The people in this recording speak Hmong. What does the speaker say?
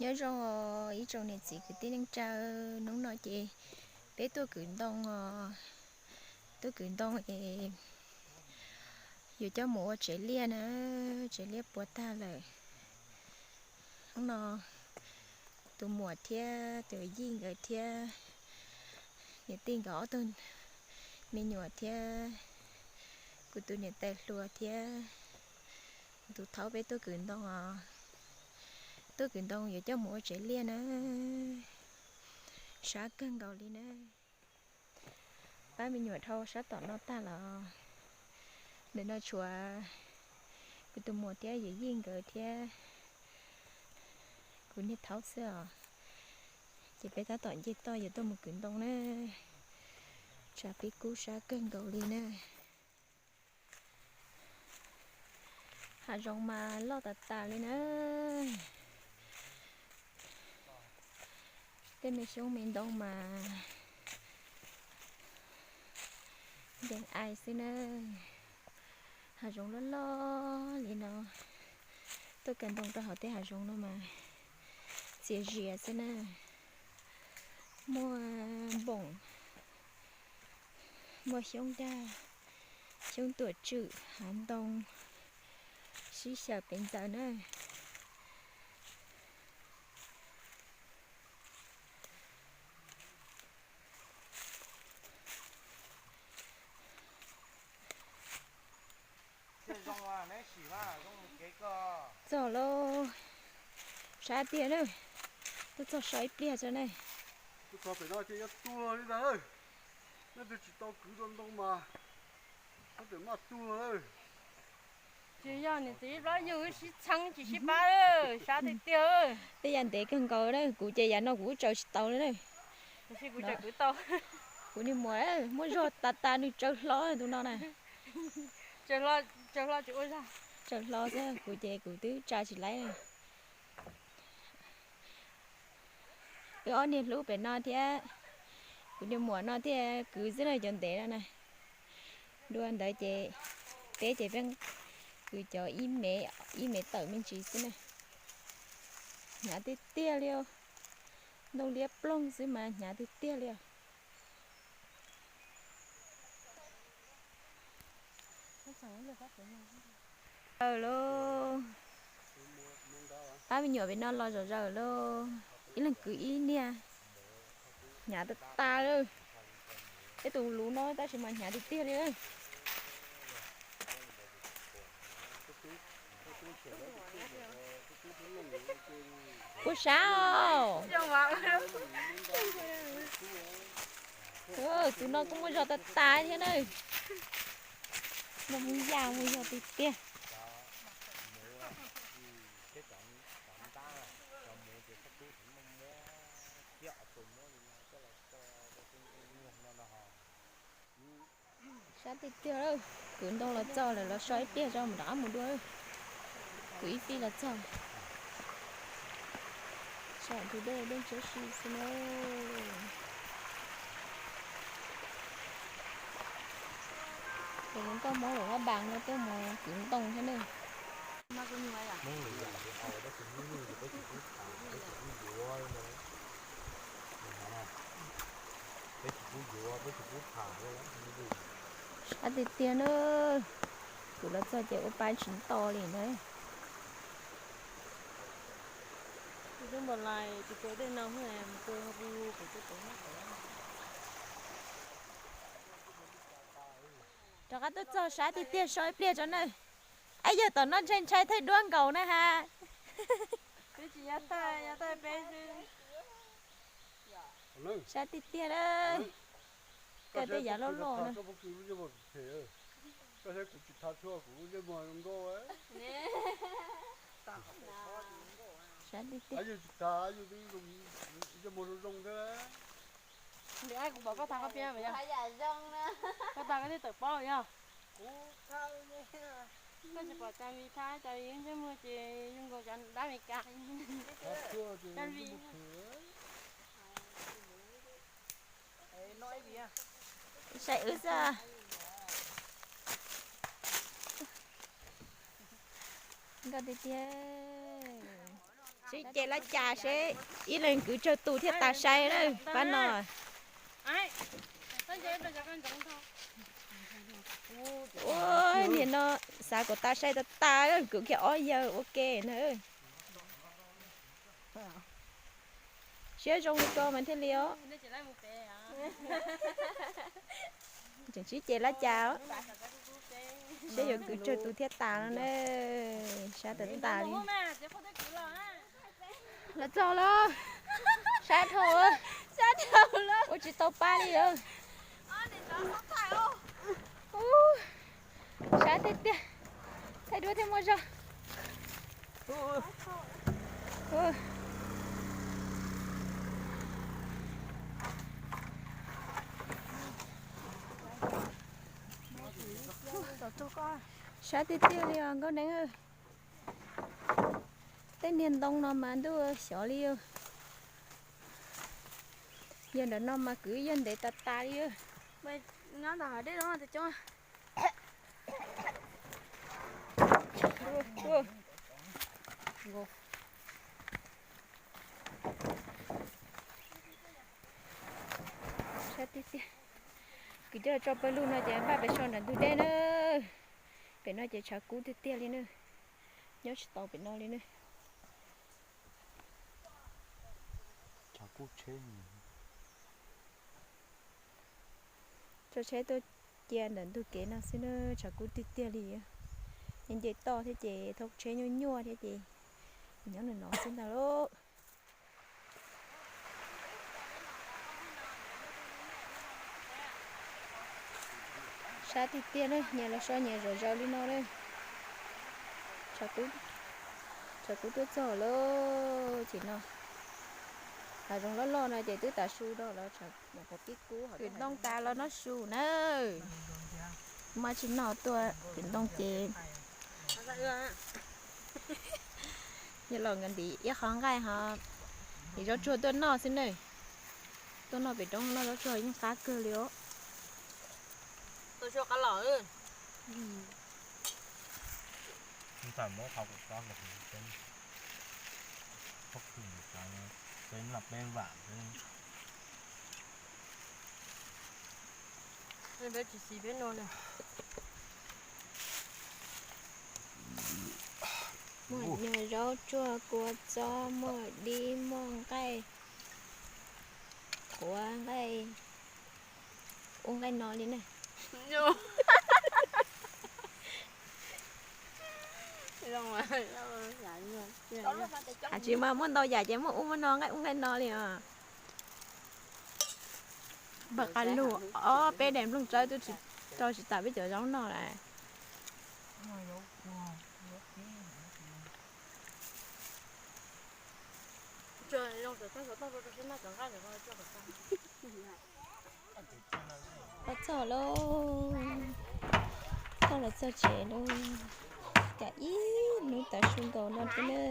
Nyob zoo ib tsoom niam txiv kwv tij neej tsa, hnub no ces peb tuaj kwv ntoo os. Tuaj kwv ntoo es yuav coj mus ua tsev liaj na, tsev liaj puas tag lawm. Hnub no tus muam thiab tus yij nkawd thiab niam tij nkawd ob tug me nyuam thiab kuv tus niam tais hluas thiab kuv tus thaub peb tuaj kwv ntoo os. Tuaj kwv ntoo yuav coj mus ua tsev liaj na. Sab kawg nkaus li na. Pab me nyuam dhau sab tom no tag los ntawm no tshuav kuv tus muam thiab yawm yij nkawd thiab kuv niag thaub xwb os. Ces peb tab tom nce toj yuav tuaj mus kwv ntoo na. Tshav pib kub sab kawg nkaus li na. Hav zoov mas loj tas tas li na. Tej me xyoob me ntoo mas nkees ai xwb na. Hav zoov loj loj li no, tuaj kwv ntoo rau hauv tej hav zoov no mas txias zias xwb na. Muaj npoom, muaj xyoob dag, xyoob tuam tswm, hav ntoo, sib xyaw pes ntxaws na. Txog lauj, sab tiag na. Tuaj txog so ib pliag tso ne. Tuaj txog pem no ces yuav tuag li ntag. Neb twb tsis tau kwv tau ntoo mas neb twb maj tuag lawm. Tsis yog niam txiv plaub yug wb sib txheeb tsis sib pab, sab tiag tiag. Tej yam ntev kawg nkaus na, kuv ces yav no kuv tsaws tsis tau li na. Kuv niag muam muaj zog tas tas nws tsaws hlo tus no na. Tsaws hlo xwb, kuv ces kuv twb tsa tsis laib. Wb ob niag hlub pem no thiab, kuv niag muam no thiaj kwv xwb na cov ntev no na. Dua ntawd ces peb ces peb kwv cov ib me, ib me tawm me ntsis xwb na. Hnyav tiag tiag li os. Ntoo liab ploog xwb mas hnyav tiag tiag li os. Zaws lauj. Pab me nyuam pem no los zom zaws lauj. Ib leeg kwv ib niag. Hnyav tas tas lawm. Peb tus luv no tab sis mas hnyav tiag tiag li. Puas sab os. Tus no kuj muaj zog tas tas thiab na. Muaj hmoob yaj muaj zog tiag tiag. Sab tiag tiag, kwv ntoo los txog lawm, los so ib pliag tso mam rov qab mus dua. Kwv ib fij los txog. Saum tus dej dej ntshiab si xwb na. Ces mus koj Hmoob Luam Phab Npas no tuaj mus kwv ntoo thiab ne. Sab tiag tiag na, kwv los txog ces ua pa tsis nto li na. Rov qab tuaj txog sab tiag tiag, so ib pliag tso na. Ab, yog tom no ntshai ntshai thaij duab nkaus na ha. Sab tiag tiag na. Koj tej yav loj loj na. Sab tiag tiag. Kuv pom koj tag qhov pia mas yog. Koj tag koj thiaj tawm paub yog. Koj tsis pom Cam Vij thab, Cam Vij ntsej muag ces zoo nkaus cov dab Amelikas. Cam Vij. Saib wb xwb. Nkauj tiag tiag. Sib ces laj cas seb ib leeg kwv tsawg tus thiaj tas sai na pab no. Ua niag no xav kom tas sai tas tas, kwv kiag ob yawg ua ke na. Siab zoo li ko mas thiaj li os. Tseem sib ces laj cas os. Seb yuav kwv tsawg tus thiaj tas no na. Sab tas tas li. Los txog lawm. Sab dhau. Ua tsis tau pab li os. Sab tiag tiag. Thaij duab thiaj muaj zog. Sab tiag tiag li os Nkauj Neeb. Tej niag ntoo no mas ntuj xyov li. Yog ntawm no mas kwv yog ntev tas tas li. Sab tiag tiag. Kwv coj tso pawg lug no ces npaj pem so nram ntug dej na. Pem no ces tshav kub tiag tiag li na. Nyob tsis tau pem no li na. Tso tsheb tuaj cia ntawm ntug kev no xwb na, tshav kub tiag tiag li. Nce nce toj thiab ces thauj tsheb nyuaj nyuaj thiab ces nyob nws no xwb ntag lauj. Sab tiag tiag na, nyias los so nyias zom zaws li no na. Tshav kub tuaj txog lawm ces no. Hav zoov loj loj no ces twb tas su rau lawm, tshav kub. Kwv ntoo tas los noj su na. Muaj tsis noj tuaj kwv ntoo ces yog los nkawd ntim ib qho nqaij ho ntim zaub tsuag tuaj noj xwb na. Tuaj noj pem roob noj zaub tsuag yeej qab kawg li os. Muaj nyuag zaub tsuag, kua txob, muaj dib, muaj nqaij qhuav, nqaij ub nqaij no li na. Tsis mas muaj ntau yam ces muaj ub muaj no, nqaij ub nqaij no li os. Npawg Qab Lug ob peb daim nplooj tsawb twb tsis tau tsis tas peb cov zaub noj lawm. Los txog lauj, txog los txog tsev lauj. Cas ib hnub tav su nkaus no thiab ne.